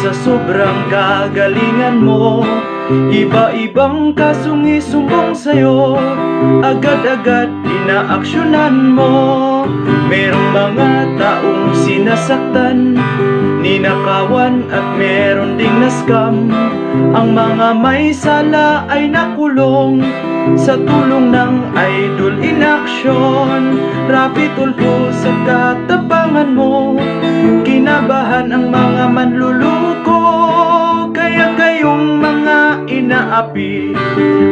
sa sobrang kagalingan mo, iba-ibang kasong isumbong sa'yo, agad-agad inaaksyonan mo. Merong mga taong sinasaktan, ninakawan at meron ding na-scam. Ang mga may sala ay nakulong sa tulong ng Idol in Action. Raffy Tulfo, sa katapangan mo, kinabahan ang mga manluloko. Kaya kayong mga inaapi,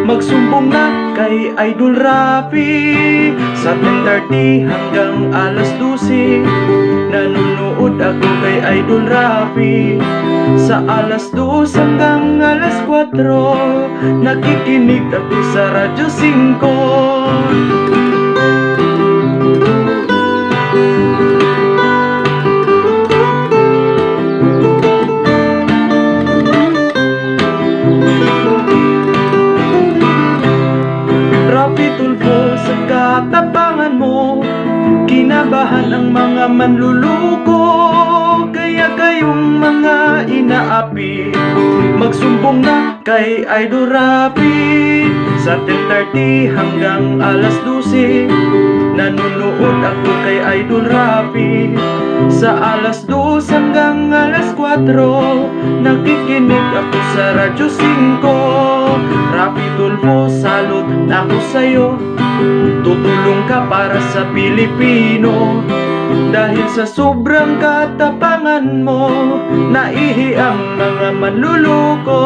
magsumbong na kay Idol Raffy. Sa 10:30 hanggang alas 12, nanonood ako kay Idol Raffy. Sa alas 2 hanggang alas 4, nakikinig ako sa Radyo 5. Raffy Tulfo, sa katapangan mo, kinabahan ang mga manluloko. Kaya kayong mga inaapi, magsumbong na kay Idol Raffy. Sa 10:30 hanggang alas 12, nanonood ako kay Idol Raffy. Sa alas 2 hanggang alas 4, nakikinig ako sa Radyo 5. Raffy Tulfo, salute ako sa'yo. Tutulong ka para sa Pilipino. Dahil sa sobrang katapangan mo, naihi ang mga manluloko.